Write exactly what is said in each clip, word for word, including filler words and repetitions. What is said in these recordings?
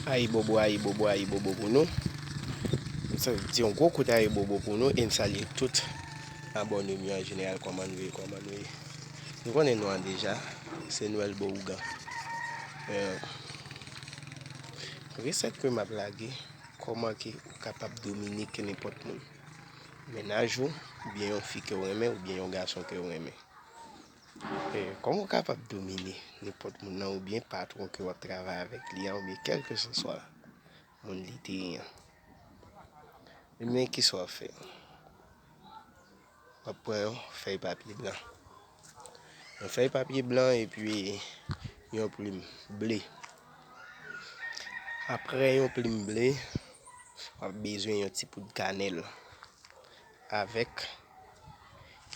Ayibobo, ayibobo, ayibobo pou nou. Sa di yon gwo kout ayibobo pou nou e m salye tout abòne m yo an jeneral. Kòman nou ye, kòman nou ye? Nou konnen non an deja, se Noël Bourgan. Euh, resèt ke m ap lage, kòman ke ou kapab domine ke nenpòt moun. Mennaj ou, oubyen yon fi ke w renmen, oubyen yon gason ke w renmen. E, kòman w kapab domine nenpòt moun nan oubyen patwon ke w ap travay avèk li an oubyen kèlkeseswa moun li te ye an? Ebyen, kisa w ap fè? W ap pran yon fèy papye blan. Yon fèy papye blan epi yon plim ble. Apre yon plim ble, w ap bezwen yon ti poud kanèl avèk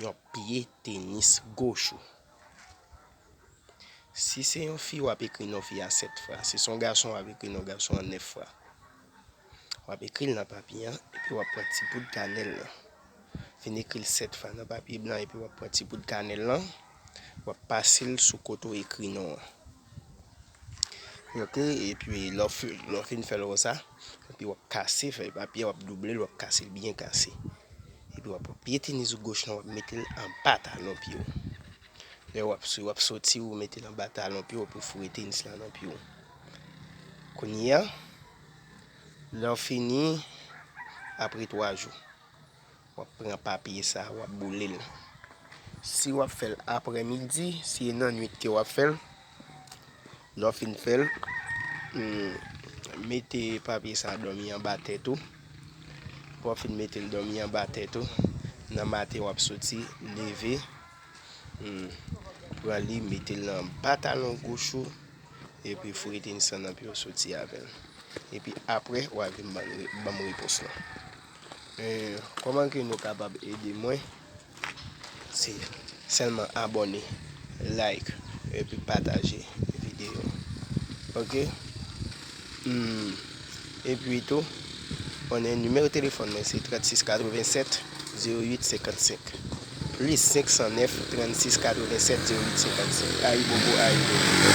yon pye tenis goch ou. Si se yon fi, w ap ekri non fi a sèt fwa. Si se yon gason, w ap ekri non gason an nèf fwa. W ap ekri l nan papye an, epi w ap pran ti poud kanèl lan. Fin ekri l sèt fwa nan papye blan, epi w ap pran ti poud kanèl lan, w ap pase l sou kote w ekri non an. Ok, epi lè w fi-, lè w fin fè l konsa, epi w ap kase fèy papye a, w ap double l, w ap kase l byen kase. Epi w ap pran pye tenis ou goch lan, w ap mete l anba talon pye w. Lè w ap sou, w ap soti, ou mete l anba talon pye w, epi w foure tenis lan nan pye w. Kounye a, lè w fini, apre twa jou, w ap pran papye sa, w ap boule l. Si w ap fè l aprèmidi, si e nan nwit ke w ap fè l, lè w fin fè l, hmm, mete papye sa dòmi anba tèt ou. Lè w fin mete l dòmi anba tèt ou, nan maten w ap soti, leve, hmm, pran li, mete l nan anba talon goch ou, epi foure tenis lan nan pye w, soti avè l. Epi apre, w a vin ban m re-, ban m repons lan. E, kòman ke nou kapab ede mwen? Se sèlman abòne, like, epi pataje videyo. Ok? Hmm. Epi tou, konnen nimewo telefòn mwen se trannsis katrevennsèt zewo uit senkannsenk. Plis senk san nèf, trannsis katrevennsèt zewo uit senkannsenk. Ayibobo, ayibobo.